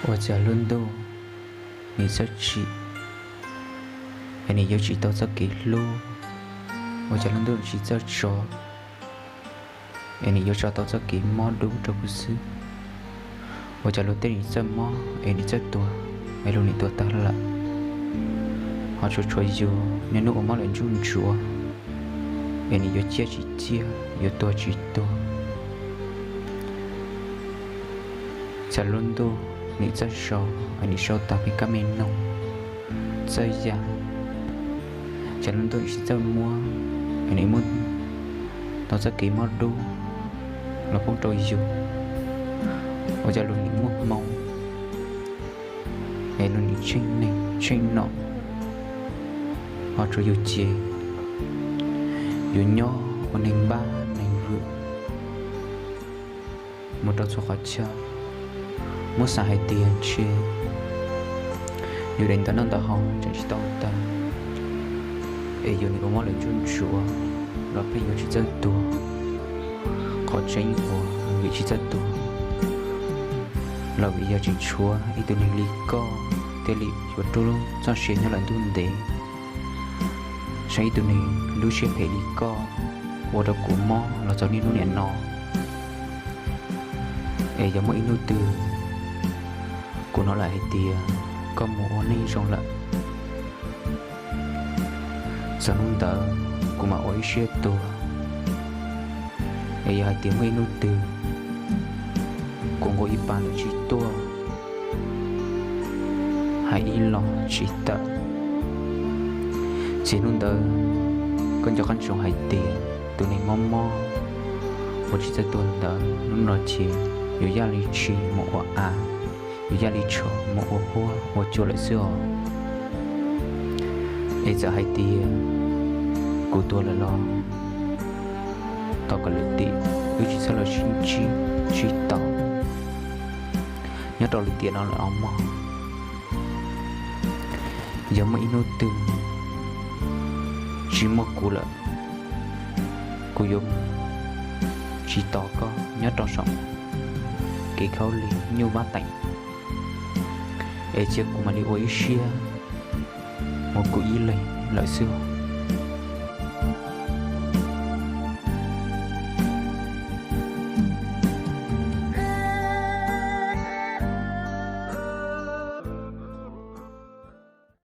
Ua cas lub ntuj nim txawj tsim, es nim yuav tsis tau txoj kev hlub? Ua cas lub ntuj tsis txawj tso, es nim yuav tso tau txoj kev mob dub rau kuv xwb? Ua cas luag tej nim txawj mob es nim txawj tuag, es luag nim tuag tag lawm, ho tshuav tshuav yus niaj hnub ua mob lawm ntsuj ntsuav, es nim yuav ciaj tsis ciaj, yuav tuag tsis tuag? Cas lub ntuj nim txawj sau, es nim sau tas me kab me noog, txawj ya. Cas lub ntuj nim tsis txawj muab, es nim muab tau txoj kev mob dub los poob rau yus? Ua cas luag nim muaj hmoo, es luag nim tsheej neeg tsheej nom, ho tshuav yus ces yus nyob ua neeg npab neeg vwm mus rau txhua qhov chaw. Muab xav hais tias ntshe yus daim ntawv noj ntawv haus tseem tsis tau tag, es yus nim ua mob lawm ntsuj ntsuav los pheej yuav tsis txawj tuag, qhov tseeb uas vim tsis txawj tuag los vim yog tseem tshuav ib tug neeg li koj thiaj li yuav rub txoj sia nyob lawm ntuj ntev, saib ib tug neeg lub siab phem li koj ua rau kuv mob los txog niaj hnub niam no. Es yog muaj ib hnub twg kuv hnov lawm hais tias koj mus ua neej zoo lawm, txog hnub ntawd kuv mam ua ib siab tuag. Es yog hais tias muaj ib hnub twg kuv nqua ib pa lawm tsis tuaj, hais ib los tsis tawm, ces hnub ntawd koj nco qab ntsoov hais tias tus neeg mob mob uas tsis txawj tuag ntawd hnub no ces yuav yaj li tshis mus ua av, yuav yaj li tsho mus ua huab ua cua lawm xwb os. Es txawm hais tias kuv tuag lawm los thov kom lwm tiam wb tsis txhob los sib ntsib sib tau nyob rau lwm tiam no lawm os mog. Yog muaj ib hnub twg tsis muaj kuv lawm, kuv yuav tsis tos koj nyob rau saum kev khaub lig nyuj vab teem, es cia kuv mam li ua ib siab mus kuv ib leeg lawm xwb.